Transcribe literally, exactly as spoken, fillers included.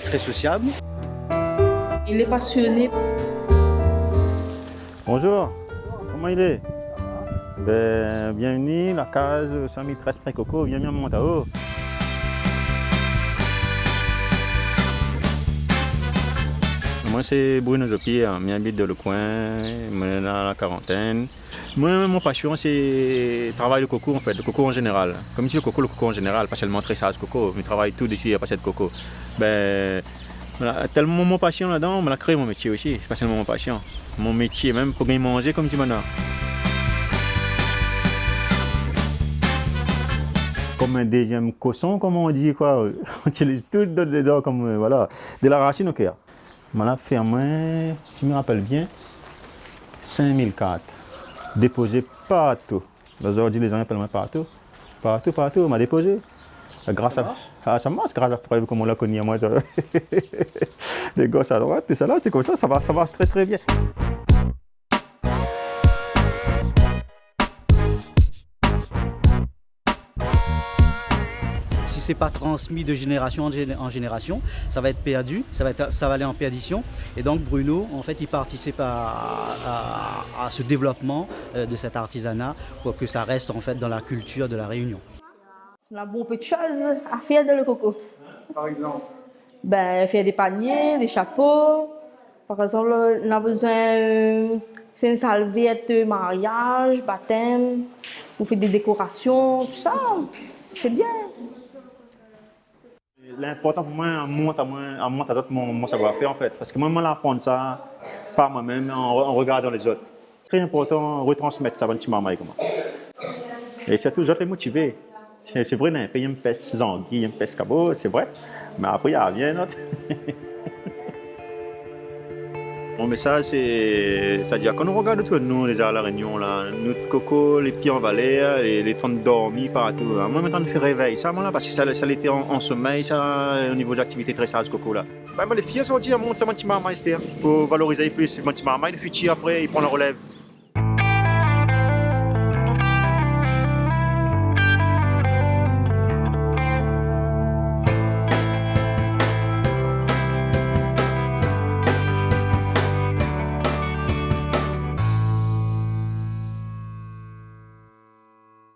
Très sociable. Il est passionné. Bonjour, koman i lé ? Bin, bienvenue, la kaz san mil trèz pré koko, vien, vien mont anlèr. Moin sé Bruno Jean-Pierre, mi abit dan le koin, moin lé dan la karantèn. Moin, mon pasion, sé travay le koko, an fèt, le koko an zénéral. Kom mi di, le koko, le koko an zénéral, pa sèlman trésaz koko, mi travay tout dési, pa sèt koko. Bin, voilà, tèlman mon pasion ladan, moin la kré mon métié osi, pa sèlman mon pasion. Mon métié mèm, pou gingn manzé, kom di banna. Kom in dézièm koson, kom on di, koi. On itiliz tout dedan, kom, euh, voilà, de la rasine au cœur. Moin la fé amoin, si mi rapèl bien, sink mil kart. Dépozé partou. Zordi, lé zan i apèl amoin partou. Partou, partou, ma dépozé. Gras a, sa marsh ? Ah, sa marsh, gras a prèv koman la koni amoin, sa. De gos a droit, tousa la, sé konmsa, sa va, sa marsh trè, trè bien. Si c'est pas transmis de génération en géné-, en génération, ça va être perdu, ça va être, ça va aller en perdition. Et donc Bruno, en fait, il participe à, à, à ce développement, euh, de cet artisanat pour que ça reste, en fait, dans la culture de La Réunion. On a beaucoup de choses à faire dans le coco. Par exemple ? Ben, faire des paniers, des chapeaux. Par exemple, on a besoin, euh, faire une serviette de mariage, baptême, ou faire des décorations, tout ça. C'est bien. Lé inportan pou moin, mont amoin, mont azot mon, mon savoir-faire, an fèt. Parske moin, moin la aprann sa par moin mèm, an, an regardan lézot. Trè inportan, retransmèt sa bann ti marmay koman. É sirtou, zot lé motivé. Sé, sé vré, néna in pé i pès zangi, i pès kabo, sé vré. Mé apré, i vien, non ? Mon mésaz, sé, sétadir, kan nou regard otour de nou, déza, La Rényon, la, nout koko, lé pié an valèr, lé, lé tran dormi partou. Amoin, mi antann fé révèy sa, moin, la, parske sa, sa lété an, an somèy, sa, o nivo de laktivité trésaz koko, la. Bin, moin lé fièr, sa, di, mont sa bann ti marmay, sétadir, pou valoriz plis bann ti marmay, le fitir, apré, i pran la relèv.